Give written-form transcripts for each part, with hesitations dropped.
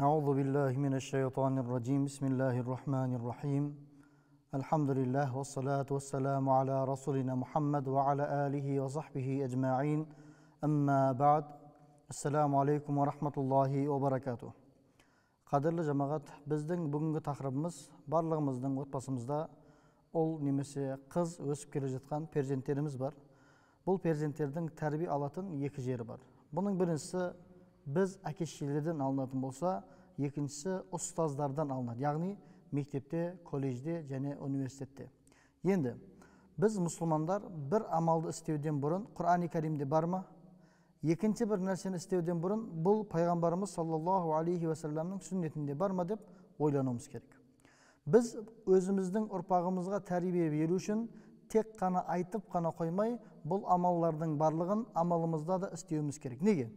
أعوذ بالله من الشيطان الرجيم. بسم الله الرحمن الرحيم. الحمد لله والصلاة والسلام على رسولنا محمد وعلى آله وصحبه أجمعين. أما بعد. السلام عليكم ورحمة الله وبركاته. Қадірлі жамағат, біздің бүгінгі тақырыбымыз барлығымыздың отбасымызда ұл немесе қыз өсіп келе жатқан перзенттеріміз бар. Бұл перзенттердің тәрбие алатын екі жері бар. Бұның біріншісі біз әке шешелерден алынатын болса, екіншісі ұстаздардан алынады, яғни мектепте, колледжде және университетте. Енді біз мұсылмандар бір амалды істеуден бұрын Құран Кәрімде бар ма? Екінші бір нәрсені істеуден бұрын бұл пайғамбарымыз саллаллаху алейхи уассаламның сүннетінде бар ма деп ойлануымыз керек. Біз өзіміздің ұрпағымызға тәрбие беру үшін тек қана айтып қана қоймай, бұл амалдардың барлығын амалымызда да істеуіміз керек. Неге?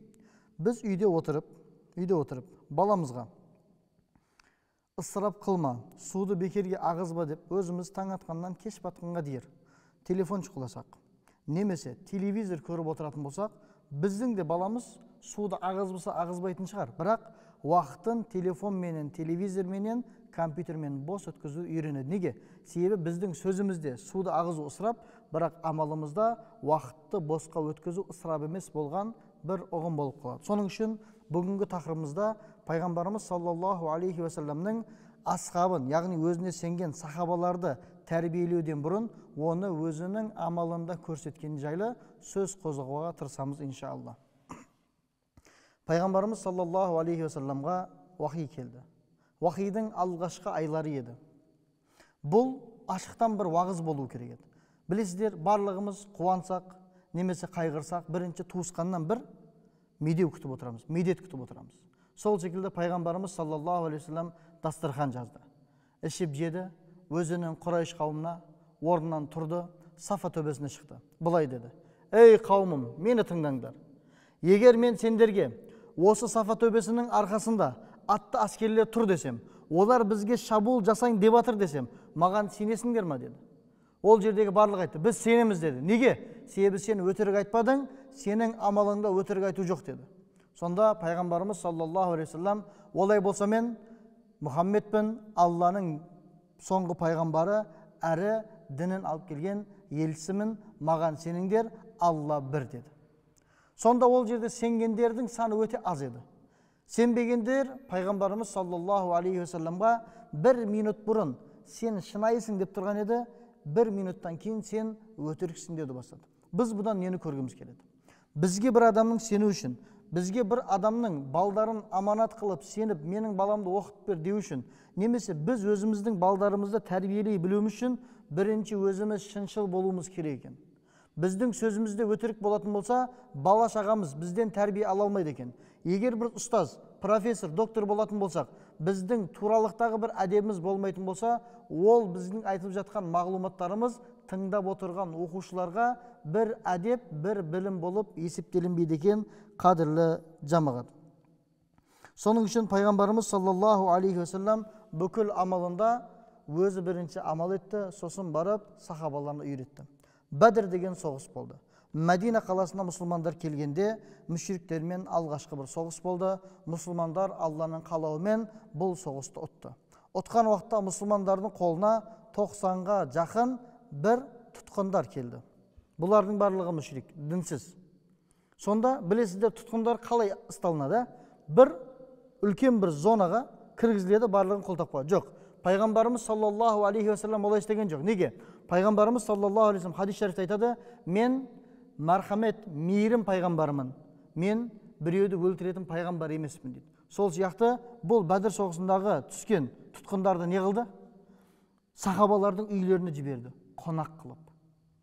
Біз үйде отырып баламызға ысырап қылма, суды бекерге ағызба деп өзіміз таң атқаннан кеш батқанға дейін телефон шұқыласақ, немесе телевизор көріп отыратын болсақ, біздің де баламыз суды ағызбаса ағызбайтын шығар, бірақ уақытын телефонменен, телевизорменен, компьютермен бос өткізу үйренеді. Неге? Себебі біздің сөзімізде суды ағызу ысырап, бірақ амалымызда уақытты босқа өткізу ысырап емес болған бір ұғым болып қалады. Соның үшін бүгінгі тақырыбымызда пайғамбарымыз саллаллаху алейхи уассаламның асхабын, яғни өзіне сенген сахабаларды тәрбиелеуден бұрын оны өзінің амалында көрсеткен жайлы сөз қозғауға тырысамыз иншалла. Пайғамбарымыз саллаллаху алейхи уассаламға уахи келді. Уахидің алғашқы айлары еді. Бұл ашықтан бір уағыз болу керек еді. Білесіздер, барлығымыз қуансақ немесе қайғырсақ, бірінші туысқаннан бір медеу күтіп отырамыз, медет күтіп отырамыз. Сол секілді пайғамбарымыз саллаллаху алейхи уассалам дастархан жазды. Ішіп жеді, өзінің Құрайш қауымына орнынан тұрды, Сафа төбесіне шықты. Былай деді: «Ей қауымым, мені тыңдаңдар. Егер мен сендерге осы Сафа төбесінің арқасында атты әскерлер тұр десем, олар бізге шабуыл жасайын деп жатыр десем, маған сенесіңдер ма?» деді. Ол жердегі барлық айтты: «Біз сенеміз» деді. Неге? Себебі сен өтірік айтпадың, сенің амалыңда өтірік айту жоқ деді. Сонда пайғамбарымыз саллаллаху алейхи уассалам: «Олай болса мен Мұхаммедпін, Алланың соңғы пайғамбары, әрі дінін алып келген елшісімін, маған сеніңдер, Алла бір» деді. Сонда ол жерде сенгендердің саны өте аз еді. Сенбегендер пайғамбарымыз саллаллаху алейхи уассаламға бір минут бұрын сен шынайысың деп тұрған еді, бір минуттан кейін сен өтіріксің деуді бастады. Біз бұдан нені көргіміз келеді? Бізге бір адамның сену үшін, бізге бір адамның балдарын аманат қылып сеніп, менің баламды оқытып бер деу үшін, немесе біз өзіміздің балдарымызды тәрбиелей білуіміз үшін бірінші өзіміз шыншыл болуымыз керек екен. Біздің сөзімізде өтірік болатын болса, бала шағамыз бізден тәрбие ала алмайды екен. Егер бір ұстаз, профессор, доктор болатын болсақ, біздің туралықтағы бір әдебіміз болмайтын болса, ол біздің айтып жатқан мағлұматтарымыз тыңдап отырған оқушыларға бір әдеп, бір білім болып есептелінбейді екен, қадірлі жамағат. Соның үшін пайғамбарымыз саллаллаху алейхи уассалам бүкіл амалында өзі бірінші амал етті, сосын барып сахабаларына үйретті. Бәдір деген соғыс болды. Мәдина қаласына мұсылмандар келгенде мүшриктермен алғашқы бір соғыс болды. Мұсылмандар Алланың қалауымен бұл соғысты ұтты. Ұтқан уақытта мұсылмандардың қолына 90-ға жақын бір тұтқындар келді. Бұлардың барлығы мүшрик, дінсіз. Сонда білесіздер, тұтқындар қалай ұсталынады? Бір үлкен бір зонаға кіргізіледі, барлығын қолтап қояды. Жоқ, пайғамбарымыз саллаллаху алейхи уассалам олай істеген жоқ. Неге? Пайғамбарымыз саллаллаху алейхи уассалам хадис шарифте айтады: «Мен мархамет, мейірім пайғамбарымын, мен біреуді өлтіретін пайғамбар емеспін» дейді. Сол сияқты бұл Бәдір соғысындағы түскен тұтқындарды не қылды? Сахабалардың үйлеріне жіберді, қонақ қылып.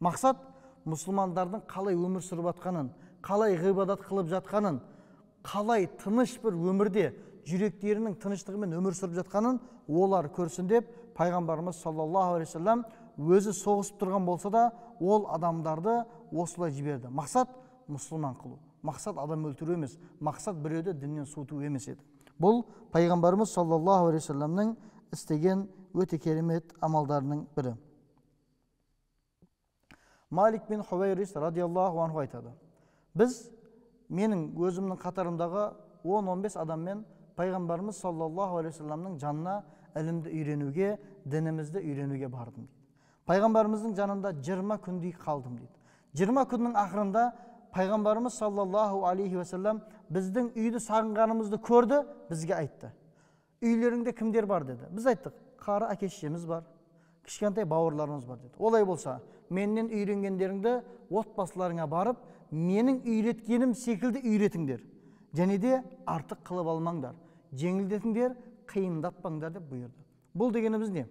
Мақсат мұсылмандардың қалай өмір сүріп жатқанын, қалай ғибадат қылып жатқанын, қалай тыныш бір өмірде жүректерінің тыныштығымен өмір сүріп жатқанын олар көрсін деп пайғамбарымыз саллаллаху алейхи уассалам өзі соғысып тұрған болса да, ол адамдарды осылай жіберді. Мақсат мұсылман қылу, мақсат адам өлтіру емес, мақсат біреуді діннен суыту емес еді. Бұл пайғамбарымыз саллаллаху алейхи уассаламның істеген өте керемет амалдарының бірі. Малик бин Хувайрис радиаллаху анху айтады: біз менің өзімнің қатарымдағы 10-15 адаммен Пайғамбарымыз саллаллаху алейхи уассаламның жанына ілімді үйренуге, дінімізді үйренуге бардым дейді. Пайғамбарымыздың жанында 20 күндей қалдым дейді. 20 күннің ақырында пайғамбарымыз саллаллаху алейхи уассалам біздің үйді сағынғанымызды көрді, бізге айтты. Үйлеріңде кімдер бар деді. Біз айттық, қары әке шешеміз бар, кішкентай бауырларымыз бар деді. Олай болса, менен үйренгендеріңді отбасыларыңа барып, менің үйреткенім секілді үйретіңдер. Және де артық қылып алмаңдар, жеңілдетіңдер, қиындатпаңдар деп бұйырды. Бұл дегеніміз не?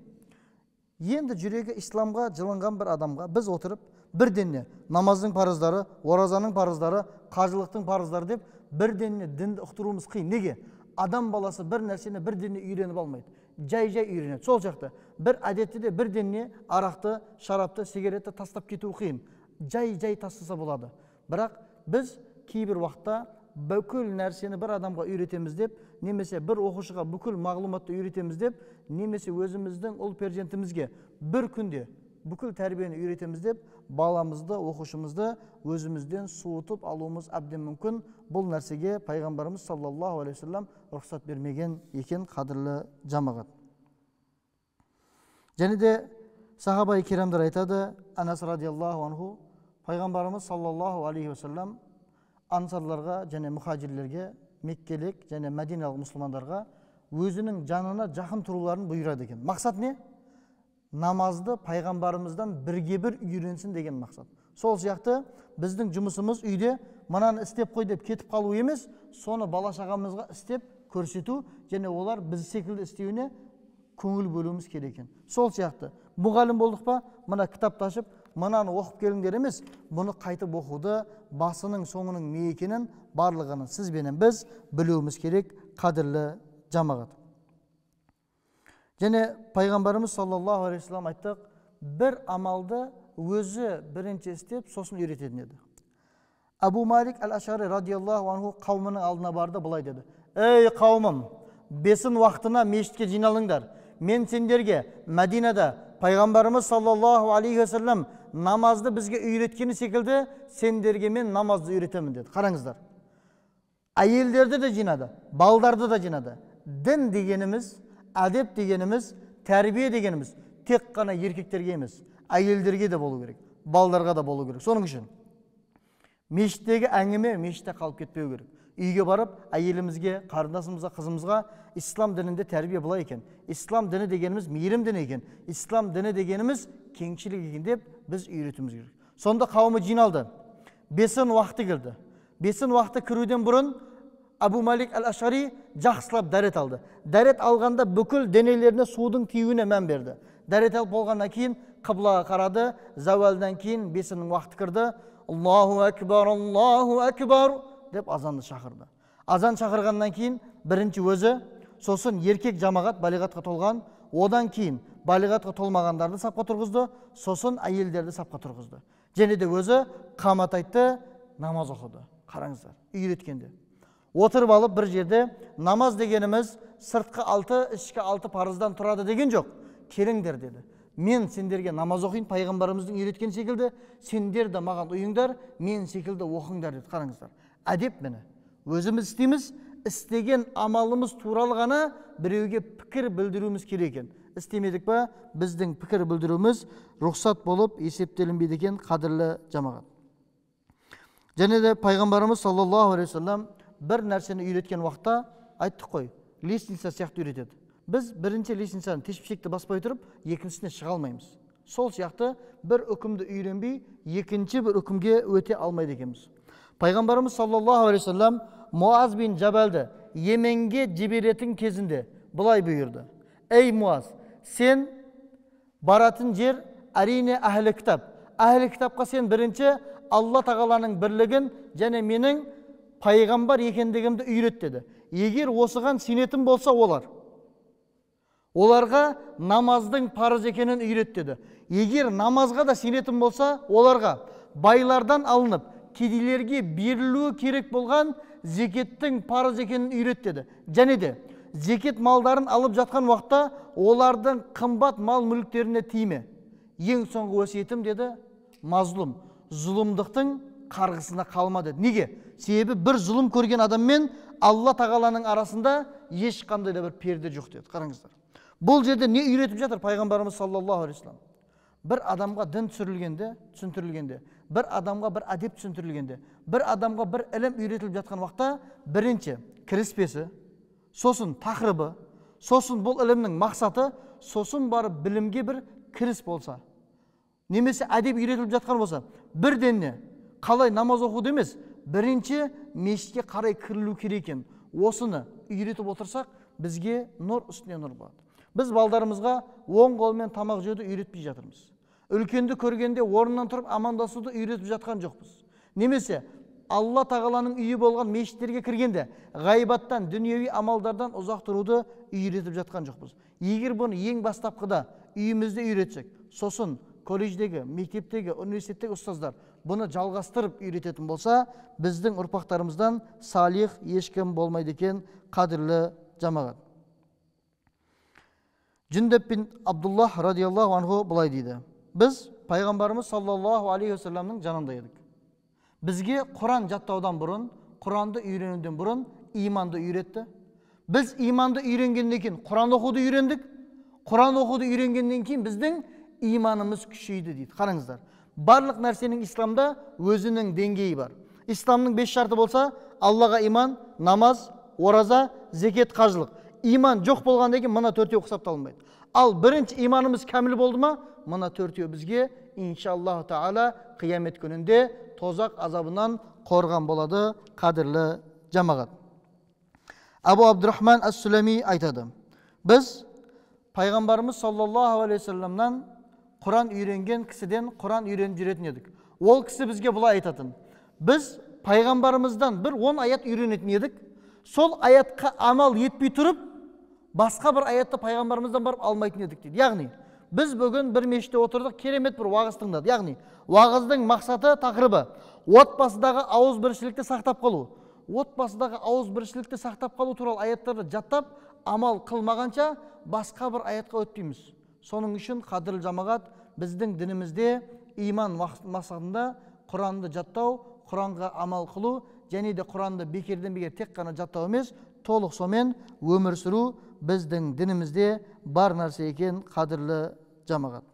Енді жүрегі исламға жылынған бір адамға біз отырып, бірденне намаздың парыздары, оразаның парыздары, қажылықтың парыздары деп бірденне дінді ұқтыруымыз қиын. Неге? Адам баласы бір нәрсені бірденне үйреніп алмайды. Жай-жай үйренеді. Сол жақта бір әдетті де бірденне арақты, шарапты, сигаретті тастап кету қиын. Жай-жай тастаса болады. Бірақ біз кейбір уақытта бүкіл нәрсені бір адамға үйретеміз деп, немесе бір оқушыға бүкіл мағлұматты үйретеміз деп, немесе өзіміздің ұл перзентімізге бір күнде бүкіл тәрбиені үйретеміз деп, баламызды, оқушымызды өзімізден суытып алуымыз әбден мүмкін. Бұл нәрсеге пайғамбарымыз саллаллаху алейхи уассалам рұқсат бермеген екен, қадірлі жамағат. Және де сахаба-и кирамдар айтады, Анас радиаллаху анху, пайғамбарымыз саллаллаху алейхи уассалам ансарларға және мұхажирлерге, меккелік және мәдиналық мұсылмандарға өзінің жанына жақын тұруларын бұйырады екен. Мақсат не? Намазды пайғамбарымыздан бірге бір үйренсін деген мақсат. Сол сияқты біздің жұмысымыз үйде мынаны істеп қой деп кетіп қалу емес, соны бала шағамызға істеп көрсету және олар біз секілді істеуіне көңіл бөлуіміз керек екен. Сол сияқты мұғалім болдық па, мына кітапты ашып, мынаны оқып келіңдер емес, бұны қайтып оқуды, басының соңының не екенін барлығын сіз бенен біз білуіміз керек, қадірлі жамағат. Және пайғамбарымыз саллаллаху алейхи уассалам айттық, бір амалды өзі бірінші істеп, сосын үйрететін еді. Абу Малик әл-Ашари радиаллаху анху қауымының алдына барды, былай деді: Ей қауымым, бесін уақытына мешітке жиналыңдар. Мен сендерге Мәдинада пайғамбарымыз саллаллаху алейхи уассалам намазды бізге үйреткені секілді сендерге мен намазды үйретемін деді. Қараңыздар. Әйелдерді де жинады, балдарды да жинады. Дін дегеніміз, әдеп дегеніміз, тәрбие дегеніміз тек қана еркектерге емес, әйелдерге де болу керек, балдарға да болу керек. Соның үшін мешіттегі әңгіме мешітте қалып кетпеу керек. Үйге барып әйелімізге, қарындасымызға, қызымызға ислам дінінде тәрбие былай екен, ислам діні дегеніміз мейірім діні екен, ислам діні дегеніміз кеңшілік екен деп біз үйретуіміз керек. Сонда қауымы жиналды. Бесін уақыты келді. Бесін уақыты кіруден бұрын Абу Малик әл-Ашари жақсылап дәрет алды. Дәрет алғанда бүкіл денелеріне судың тиюіне мән берді. Дәрет алып болғаннан кейін қыблаға қарады. Зауалдан кейін бесінің уақыты кірді. Аллаху акбар, Аллаху акбар деп азанды шақырды. Азан шақырғаннан кейін бірінші өзі, сосын еркек жамағат балиғатқа толған, одан кейін балиғатқа толмағандарды сапқа тұрғызды, сосын әйелдерді сапқа тұрғызды. Және де өзі қамат айтты, намаз оқыды. Қараңыздар, үйреткенде. Отырып алып бір жерде намаз дегеніміз сыртқы алты, ішкі алты парыздан тұрады деген жоқ. Келіңдер деді. Мен сендерге намаз оқиын, пайғамбарымыздың үйреткен секілді, сендер де маған ұйыңдар, мен секілді оқыңдар деді. Қараңыздар. Әдеп міне. Өзіміз істейміз, істеген амалымыз туралы ғана біреуге пікір білдіруіміз керек екен. Істемедік па, біздің пікір білдіруіміз рұқсат болып есептелінбейді екен, қадірлі жамағат. Және де пайғамбарымыз саллаллаху алейхи уассалам бір нәрсені үйреткен уақытта айттық қой, лестница сияқты үйретеді. Біз бірінші лестницаны тешпішекті баспай тұрып, екіншісіне шыға алмаймыз. Сол сияқты бір үкімді үйренбей, екінші бір үкімге өте алмайды екенбіз. Пайғамбарымыз саллаллаху алейхи уассалам Муаз бин Жабалды Йеменге жіберетін кезінде былай бұйырды: Ей Муаз, сен баратын жер әрине әхлі кітап. Әхлі кітапқа сен бірінші Алла тағаланың бірлігін және менің пайғамбар екендігімді үйрет деді. Егер осыған сенетін болса олар, оларға намаздың парыз екенін үйрет деді. Егер намазға да сенетін болса, оларға байлардан алынып, кедейлерге берілуі керек болған зекеттің парыз екенін үйрет деді. Және де зекет малдарын алып жатқан уақытта олардың қымбат мал мүліктеріне тиме. Ең соңғы өсиетім деді, мазлұм, зұлымдықтың қарғысына қалма деді. Неге? Себебі бір зұлым көрген адаммен Алла тағаланың арасында ешқандай да бір перде жоқ деді. Қараңыздар. Бұл жерде не үйретіп жатыр пайғамбарымыз саллаллаху алейхи вассалам? Бір адамға дін түсірілгенде, түсіндірілгенде, бір адамға бір әдеп түсіндірілгенде, бір адамға бір ілім үйретіліп жатқан уақытта бірінші кіріспесі, сосын тақырыбы, сосын бұл ілімнің мақсаты, сосын барып білімге бір кіріс болса, немесе әдеп үйретіліп жатқан болса, бірден не қалай намаз оқуды емес, бірінші мешітке қарай кірілу керек екен. Осыны үйретіп отырсақ, бізге нұр үстіне нұр болады. Біз балдарымызға оң қолмен тамақ жеуді үйретпей жатырмыз. Үлкенді көргенде орнынан тұрып амандасуды үйретіп жатқан жоқпыз. Немесе Алла тағаланың үйі болған мешіттерге кіргенде ғайбаттан, дүниеви амалдардан ұзақ тұруды үйретіп жатқан жоқпыз. Егер бұны ең бастапқыда үйімізде үйретсек, сосын колледждегі, мектептегі, университеттегі ұстаздар бұны жалғастырып үйрететін болса, біздің ұрпақтарымыздан салих ешкім болмайды екен, қадірлі жамағат. Жүндеп бин Абдуллах радиаллаху анху былай дейді. Біз пайғамбарымыз саллаллаху алейхи уассаламның жанында едік. Бізге Құран жаттаудан бұрын, Құранды үйренуден бұрын иманды үйретті. Біз иманды үйренгеннен кейін Құран оқуды үйрендік. Құран оқуды үйренгеннен кейін біздің иманымыз күшейді дейді. Қараңыздар, барлық нәрсенің исламда өзінің деңгейі бар. Исламның 5 шарты болса, Аллаға иман, намаз, ораза, зекет, қажылық. Иман жоқ болғаннан кейін мына төртеу құсапталынбайды. Ал бірінші иманымыз кәміл болды ма, мына төртеу бізге иншаллаху тағала қиямет күнінде тозақ азабынан қорған болады, қадірлі жамағат. Абу Абдурахман ас-Сулами айтады. Біз пайғамбарымыз саллаллаху алейхи уассаламнан Құран үйренген кісіден Құран үйреніп жүретін едік. Ол кісі бізге бұлай айтатын. Біз пайғамбарымыздан бір 10 аят үйренетін едік. Сол аятқа амал етпей тұрып, басқа бір аятты пайғамбарымыздан барып алмайтын едік дейді. Яғни, біз бүгін бір мешітте отырдық, керемет бір уағыз тыңдадық. Яғни, уағыздың мақсаты, тақырыбы отбасыдағы ауызбіршілікті сақтап қалу. Отбасыдағы ауызбіршілікті сақтап қалу туралы аяттарды жаттап, амал қылмағанша басқа бір аятқа өтпейміз. Соның үшін қадірлі жамағат, біздің дінімізде иман мақсатында Құранды жаттау, Құранға амал қылу, және де Құранды бекерден бекер тек қана жаттау емес, толық сонымен өмір сүру біздің дінімізде бар нәрсе екен, қадірлі жамағат.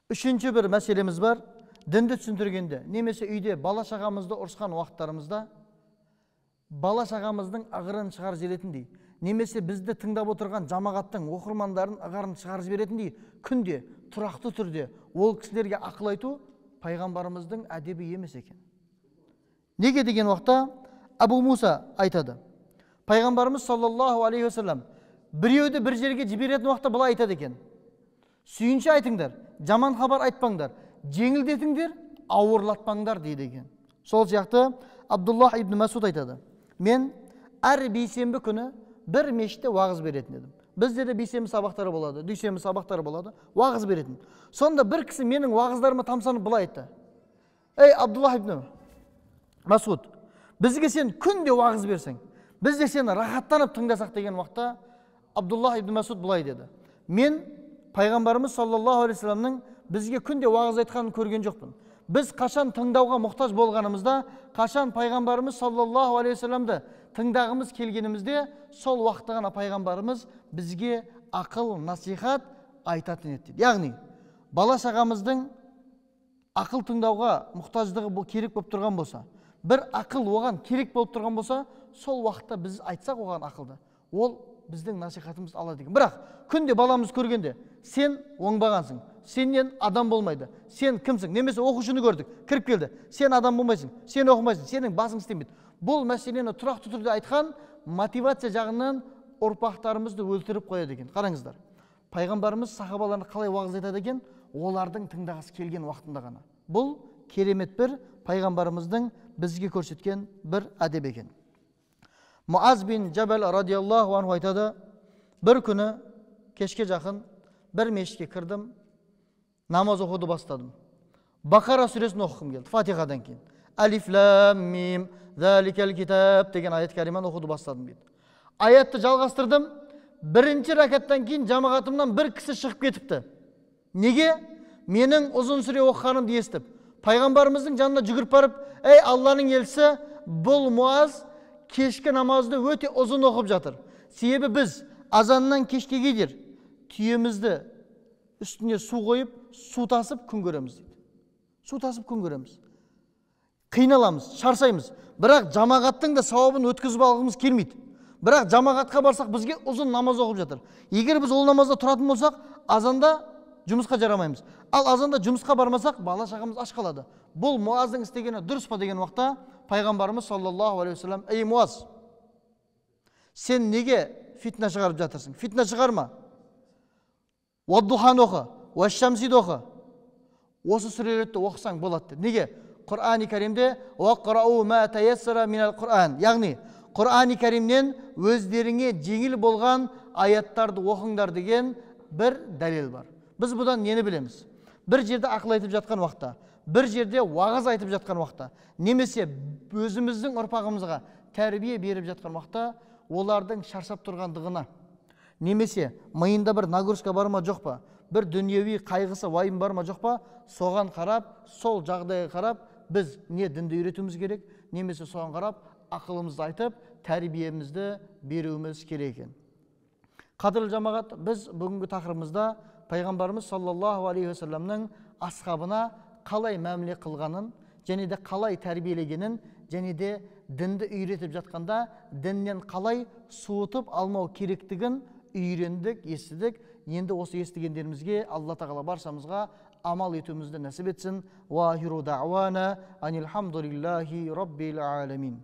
Үшінші бір мәселеміз бар. Дінді түсіндіргенде, немесе үйде бала шағамызды ұрысқан уақыттарымызда бала шағамыздың ығырын шығарып жіберетіндей, немесе бізді тыңдап отырған жамағаттың оқырмандарын ығырын шығарып жіберетіндей күнде тұрақты түрде ол кісілерге ақыл айту пайғамбарымыздың әдебі емес екен. Неге деген уақытта Абу Муса айтады. Пайғамбарымыз саллаллаху алейхи уассалам біреуді бір жерге жіберетін уақытта былай айтады екен. Сүйінші айтыңдар, жаман хабар айтпаңдар, жеңілдетіңдер, ауырлатпаңдар дейді екен. Сол сияқты Абдуллах ибн Масуд айтады. Мен әр бейсенбі күні бір мешітте уағыз беретін едім. Бізде де бейсенбі сабақтары болады, дүйсенбі сабақтары болады, уағыз беретін. Сонда бір кісі менің уағыздарыма тамсанып былай айтты. Ей, Абдуллах ибн Масуд, бізге сен күнде уағыз берсең, біз де сені рахаттанып тыңдасақ деген уақытта Абдуллах ибн Масуд былай деді. Мен пайғамбарымыз саллаллаху алейхи вассаламның бізге күнде уағыз айтқанын көрген жоқпын. Біз қашан тыңдауға мұқтаж болғанымызда, қашан пайғамбарымыз саллаллаху алейхи вассаламды тыңдағымыз келгенімізде, сол уақытта ғана пайғамбарымыз бізге ақыл, насихат айтатын еді дейді. Яғни, бала шағамыздың ақыл тыңдауға мұқтаждығы керек болып тұрған болса, бір ақыл оған керек болып тұрған болса, сол уақытта біз айтсақ оған ақылды, ол біздің насихатымызды алады екен. Бірақ күнде баламыз көргенде, сен оңбағансың, сенен адам болмайды, сен кімсің, немесе оқушыны көрдік, кіріп келді, сен адам болмайсың, сен оқымайсың, сенің басың істемейді. Бұл мәселені тұрақты түрде айтқан мотивация жағынан ұрпақтарымызды өлтіріп қояды екен. Қараңыздар, пайғамбарымыз сахабаларына қалай уағыз айтады екен, олардың тыңдағысы келген уақытында ғана. Бұл керемет бір пайғамбарымыздың бізге көрсеткен бір әдеп екен. Муаз бин Жабал радиаллаху анху айтады, бір күні кешке жақын бір мешітке кірдім, намаз оқуды бастадым. Бақара сүресін оқығым келді, Фатихадан кейін. Алиф лам мим, заликал китаб деген аят кәриманы оқуды бастадым дейді. Аятты жалғастырдым. Бірінші ракаттан кейін жамағатымнан бір кісі шығып кетіпті. Неге? Менің ұзын сүре оқығанымды естіп, пайғамбарымыздың жанына жүгіріп барып, ей Алланың елшісі, бұл Муаз кешкі намазды өте ұзын оқып жатыр. Себебі біз азаннан кешке дейін түйемізді үстіне су қойып, су тасып күн көреміз дейді. Су тасып күн көреміз. Қиналамыз, шаршаймыз. Бірақ жамағаттың да сауабын өткізіп алғымыз келмейді. Бірақ жамағатқа барсақ бізге ұзын намаз оқып жатыр. Егер біз ол намазда тұратын болсақ, азанда жұмысқа жарамаймыз. Ал азанда жұмысқа бармасақ, бала шағамыз аш қалады. Бұл Муаздың істегені дұрыс па деген уақытта пайғамбарымыз саллаллаху алейхи уассалам: "Ей Муаз, сен неге фитна шығарып жатырсың? Фитна шығарма. Уаддуханы оқы, уәш-шамсиді оқы. Осы сүрелерді оқысаң болады" деді. Неге? Құран-и Кәрімде уақрау ма таяссара минал Құран, яғни Құран-и Кәрімнен өздеріңе жеңіл болған аяттарды оқыңдар деген бір дәлел бар. Біз бұдан нені білеміз? Бір жерде ақыл айтып жатқан уақытта, бір жерде уағыз айтып жатқан уақытта, немесе өзіміздің ұрпағымызға тәрбие беріп жатқан уақытта олардың шаршап тұрғандығына, немесе миында бір нагрузка бар ма жоқ па, бір дүниеви қайғысы уайым бар ма жоқ па, соған қарап, сол жағдайға қарап біз не дінді үйретуіміз керек, немесе соған қарап ақылымызды айтып, тәрбиемізді беруіміз керек екен. Қадірлі жамағат, біз бүгінгі тақырыбымызда пайғамбарымыз саллаллаху алейхи уассаламның асхабына қалай мәміле қылғанын, және де қалай тәрбиелегенін, және де дінді үйретіп жатқанда діннен қалай суытып алмау керектігін үйрендік, естідік. Енді осы естігендерімізге Алла тағала баршамызға амал етуімізді нәсіп етсін. Уахиру дауана анилхамдулиллахи раббил аламин.